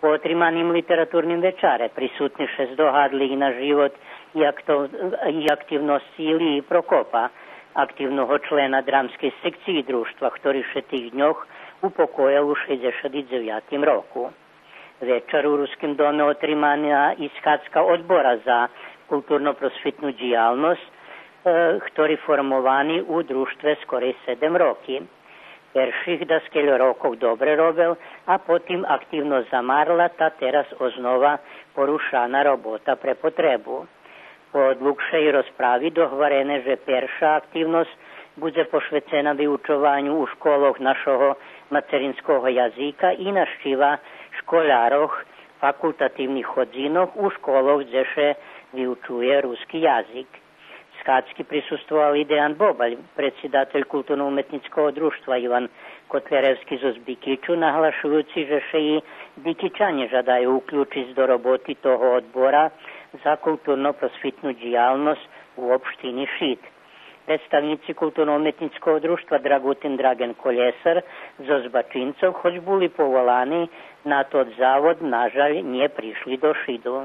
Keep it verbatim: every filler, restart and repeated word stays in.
По отриманим литературним вечаре присутни ше здогадли и на живот и акто-, и активносци Илиї Прокопа, активного члена драмскей секциї Дружтва, хтори ше тих дньох упокоєл у шейдзешат дзевятим року. Вечар у Руским доме отримана и схадзка Одбора за културно-просвитну дїялносц, е, хтори формовани у Дружтве скорей седем роки. Перших даскельо рокох добре робел, а потим активносц замарла, та тераз ознова порушана робота пре потребу. По длугшей розправи догварене же перша активносц будзе пошвецена виучованю у школох нашого мацеринского язика и нащива школярох факултативних годзинох у школох дзе ше виучує руски язик. Схадзки присуствовал и Деян Бобаль, предсидатель Културно-уметнїцкого дружтва Иван Котляревски зоз Бикичу, наглашуюци же ше и Бикичанє жадаю уключиц до роботи того Одбора за културно-просвитну дїялносц у општини Шид. Представнїци Културно-уметнїцкого дружтва Драґутин Драґен Колєсар зоз Бачинцох, хоч були поволани на тот завод, на жаль, нє пришли до Шиду.